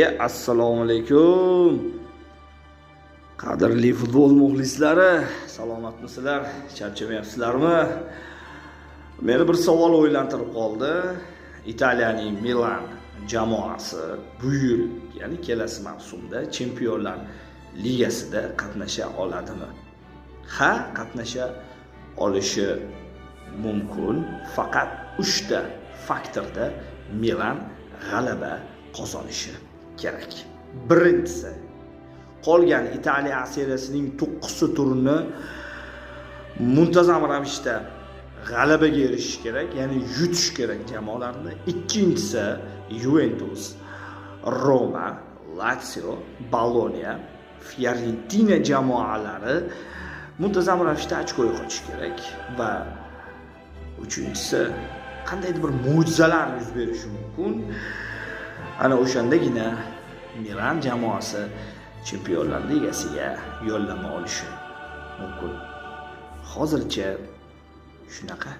Assalomu alaykum. Qadrli futbol muxlislari, salomatmisizlar? Charchamayapsizlarmi? Meni bir savol o'ylantirib qoldi. Italiyaning Milan jamoasi bu yil, ya'ni kelasi mavsumda Chempionlar Ligasida qatnasha oladimi? Ha, qatnasha olishi mumkin. Faqat 3 ta faktorda Milan g'alaba qozonishi kerak. Birinchisi, qolgan Italiya seriyasining 9 turini muntazam ravishda g'alabaga erishish kerak, ya'ni yutish kerak jamoalarni. Ikkinchisi, Juventus, Roma, Lazio, Bologna, Fiorentina jamoalari muntazam ravishda ochko yo'qotish kerak va uchinchisi, qandaydir bir mo'jizalar yuz berishi mumkin. Ana o'shandagina Milan jamoasi Chempionlar Ligasiga yo'llanma olishi mumkin. Hozircha shunaqa.